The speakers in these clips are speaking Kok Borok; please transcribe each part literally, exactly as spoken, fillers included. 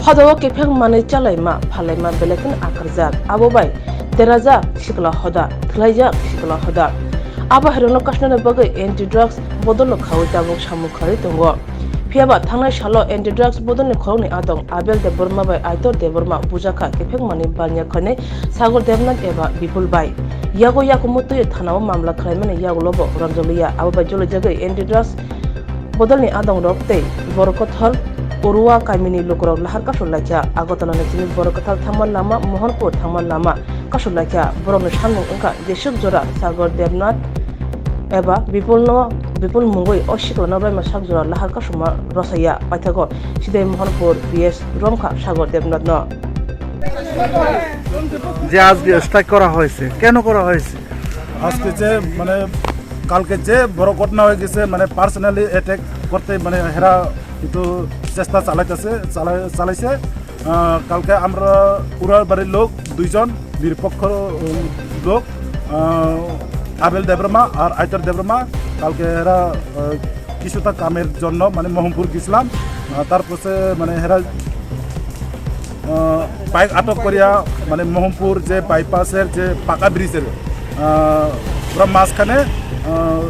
Hodao kephek manwi chalaima, phalaima belai kheno akharjak. Abo bai derajak sikla hoda, thwlaijak sikla hoda. Abo hairokno kasnani bagwi anti-drugs bodolno khaui tabuk samung kharwi tongo. Phiyaba thangnai salo anti-drugs bodolni khoroknwi adong Abel Debbarma bai Aitor Debbarma bujakha kephek manwi banya khainwi Sagar Debnath eba Bipul bai. Yago yakumu twiwi thanao mamla khlaimani yagulobo romjoliya. Abo bai jolijagwi anti-drugs bodolni adongrok tei Borokothal Urua kamini lukurok lahar kasur laikha. Agartala ni simi Borokothal thangma lama, Mohanpur thangma lama kasur laikha. Borokni samung wngkha jeswk jora Sagar Debnath eba Bipulno, Bipul mungwi o siklano baima sak jora lahar kasuma rwsaya. Paithago sidai Mohanpur P S romkha Sagar Debnathno. যে আজকে স্ট্রাইক করা হয়েছে, কেন করা হয়েছে? আজকে যে মানে কালকে যে বড় ঘটনা হয়ে গেছে, মানে পার্সোনালি অ্যাটাক করতে মানে হেরা একটু চেষ্টা চালাইতেছে, চালাই চালাইছে। আহ, কালকে আমরা উড়ার বাড়ির লোক দুইজন নিরপেক্ষ, উম, লোক, আহ, আবেল দেববর্মা আর আইতর দেববর্মা, কালকে এরা, আহ, কিছুটা কামের জন্য মানে মোহনপুর গেছিলাম। আহ, তারপরে মানে এরা, আহ, বাইক আটক করিয়া মানে মোহনপুর যে বাইপাসের যে পাকা ব্রিজের, আহ, পুরো মাঝখানে, আহ,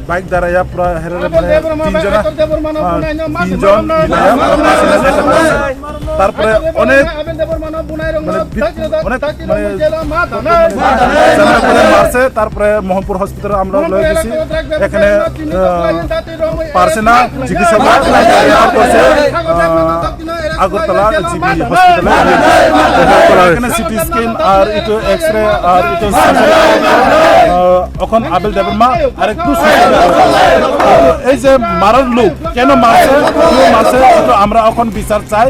বাইক দাঁড়াইয়া পুরা হেরে মানে তিনজনা, আহ, তিনজন মিলাইয়া পুরা মাঝখানে attack করে। তারপরে অনেক মানে বি-, অনেক মানে ঝামেলা করে মারছে। তারপরে মোহনপুর হসপিটালে আমরা লয়ে গেছি। এখানে, আহ, পারছে না চিকিৎসকরা, রেফার করছে, আহ, আগরতলা জিবি হসপিটালে। এখানে সিটি স্ক্যান আর একটু এক্সরে আর একটু, আহ, এখন আবেল দেববর্মা আর একটু সুস্থ হয়ে আছে। এই যে মারার লোক, কেন মারছে, কেন মারছে, সেটা আমরা এখন বিচার চাই।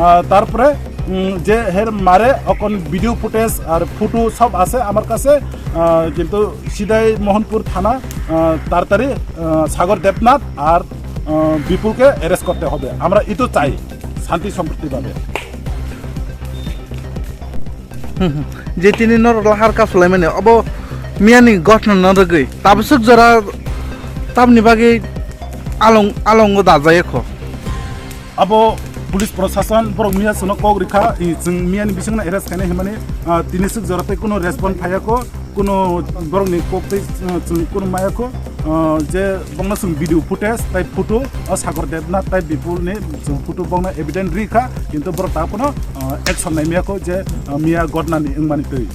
আহ, তারপরে, উম, যে হের মারে এখন ভিডিও ফুটেজ আর ফটো সব আছে আমার কাছে। আহ, কিন্তু সিধাই মোহনপুর থানা, আহ, তাড়াতাড়ি, আহ, সাগর দেবনাথ আর, আহ, বিপুলকে অ্যারেস্ট করতে হবে। আমরা এটাই চাই শান্তি সম্প্রীতিভাবে। Hmm, hmm. Je tini norok lahar kasulaimani, obo miyani gothna norogwi tabswk jora tamni bagwi along, alongo dajayakho. Abo police prosason borok miya chwngno kok rikha, i chwng miyani bisingno arrest khainai hinmani, ah, tini swk jora tei kuno respond phaiya kho, kuno borokni kok tei, ah, chwng kuno maya kho, ah, je bongno chwng video footage tei photo, o Sagar Debnath tei Bipulni chwng photo bongno evidence rikha, kintu borok ta phano, ah, action nai maya kho je, ah, miya gotnani wngmani twi.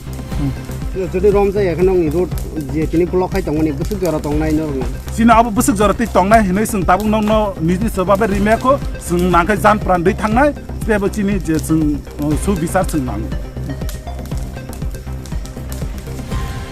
Jodi romjak ya khe nokni road je tini block khai tongmani bwswk jora tongnai norokni? Chini abo bwswk jora twi tongnai hinwi chwng tabuk nokno niji sobabe rimaya kho, chwng nangkhe jan pran dwi thangnai, teibo chini je chwng, uh, su bisar chwng nango.